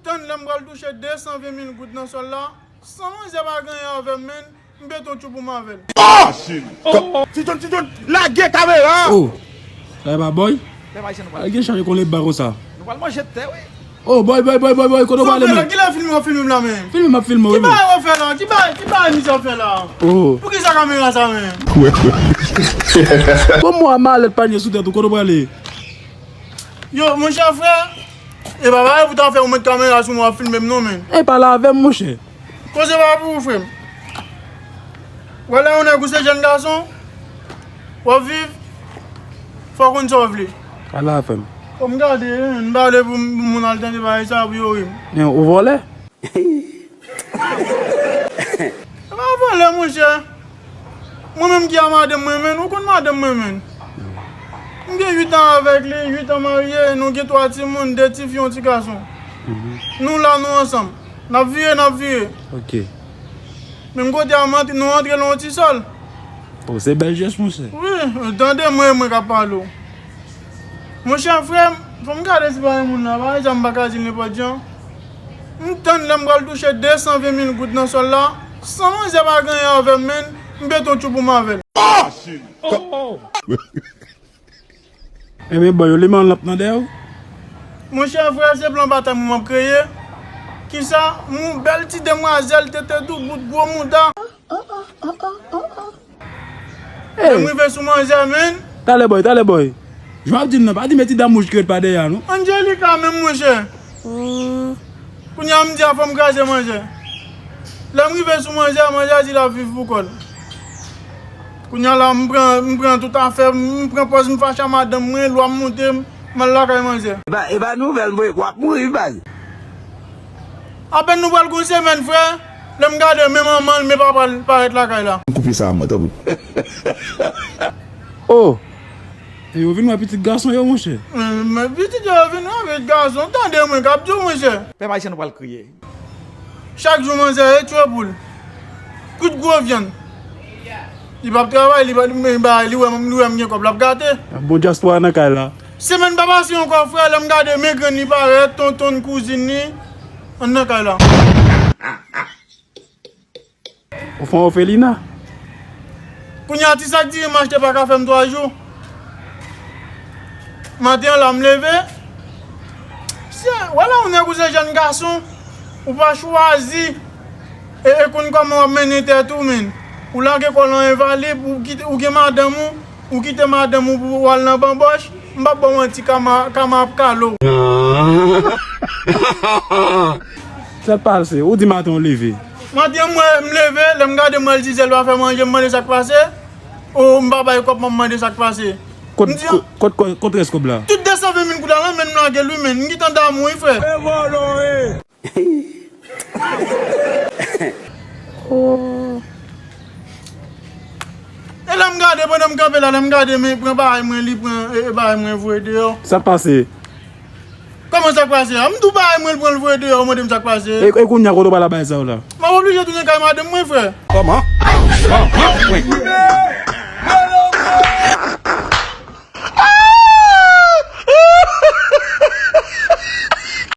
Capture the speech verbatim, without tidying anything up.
Tann lè m pral touche de san ven mil goud nan sòl la, san manzè pa genyen avè m, menn, m pete yon tchoupoum avè l. Oh! Ti John, Ti John, lage kamera! Oh! Sa e pa boy? Lè pa jen nou pral. Lage chaje konn le ba konsa. Nou pral manje tè, wi. Oh, boy, boy, boy, boy, boy, kote w prale, menn? Kilè filme w ap filme m la, menn? Filme m ap filme w, wi, menn. Ki bagay w ap fè la? Ki bagay, ki bagay misye ap fè la? Oh. Poukisa kamera sa, menn? Bon, mwen malèt panye sou tèt ou, kote w prale? Yo, monchè frè, e pa bagay pou ta fè yon mèt kamera sou mwen ap filme m non, menn. E pale avè m, monchè. Koze pa pou ou, frè m. Wè lè yon nèg ou se jèn gason, w ap viv, fò w konn sa w vle. Pale avè m. Fò m gade, menn, m pa vle pou m, pou moun al tande bagay sa pou yo ri m. Men ou vòlè? E pa vòlè, monchè. Mwen menm ki a madanm mwen, menn, ou konn madanm mwen, menn. M gen uit an avèk li, uit an marye, nou gen twa timoun, de ti fi, yon ti gason. Nou la, nou ansanm. N ap vire, n ap vire. Ok. Menm kote a, m antre, nou antre nan yon ti sòl. Oh, se bèl jès, monchè. Wi, tande mwen, mwen k ap pale w. Monchè, frè m, fò m gade si pa gen moun la, pa egzanp, m pa ka di l nenpòt jan. M tann lè m pral touche de san ven mil goud nan sòl la, san manzè pa genyen avè m, menn, m pete yon tchoupoum avè l. Enben, bò yo limen lanp nan dèyè w. Monchè, frè, se plan batay mwen m ap kreye. Kisa? Yon bèl ti demwazèl, tete doubout, gwo mouda. Lè m rive sou manzè, menn. Talè, boy, talè, boy. Jan w ap di m nan, pa di m e ti dam wouj ki ret pa dèyè a, non. Angelica menm, monchè. Kounye a, m di a fò m kraze manzè. Lè m rive sou manzè, manzè di l ap viv pou kò l. Kounye a la, m pran, m pran tout afè m, m pran pòz m fache a madanm mwen, lwa m moute, m, m al lakay manzè. E pa, e pa nouvèl m voye, w ap mouri, baz. Apèn nou pral gon semèn, frè, lè m gade, men manman l, men papa l parèt lakay la. Koupe sa a mwen, tanpri. Oh! E yo vin wè pitit gason yo, monchè. Men, men pitit yo, yo vin wè pitit gason. Tande mwen k ap di w, monchè. Pèp ayisyen nou pral kriye. Chak jou manzè e tchwe poul. Kout gwo vyann. Li p ap travay, li pa, li, li, li wè, li wè m gen kòb, l ap gate. Bon dyaspora nan kay la. Semèn pa pase ankò, frè, lè m gade men grann li parèt, tonton l, kouzin li, ann nan kay la. Ou fè yon ofelina. Kounye a, ti sak diri m achte pa ka fè m twa jou. Maten an la, m leve. Se, wè lè yon nèg ou se jèn gason, ou pa chwazi e, e konn kòman w ap mennen tèt ou, menn. Ou lage kò w lan envalib, ou kite, ou gen madanm ou, ou kite madanm ou pou w al nan banbòch, m p ap ba w manti, kama, kama ap kale w. Sa k pase? Ou di maten w leve. Maten an, mwen, m leve, lè m gade, m wè l dizè, l pa fè manje, m mande sa k pase. O, m pa bay kòb, m ap mande sa k pase. Kot, m di, kot, kot, kot rès kòb la? Tout de san ven mil goud la, lan, men m lage l, wi, men m gentan damou, wi, frè. E vòlò, e. Oh. E lè m gade, pandan m kanpe la, lè m gade, men pran bagay mwen, li pran, e, e, bagay mwen voye deyò. Sa k pase? Kòman sa k pase a? M tou bagay mwen, l pran, l voye deyò, ou mande m sa k pase. E, e kounye a, kote w pral a bagay sa yo la? M ap oblije tounen kay madanm mwen, frè. Kòman? Kòman? Wi.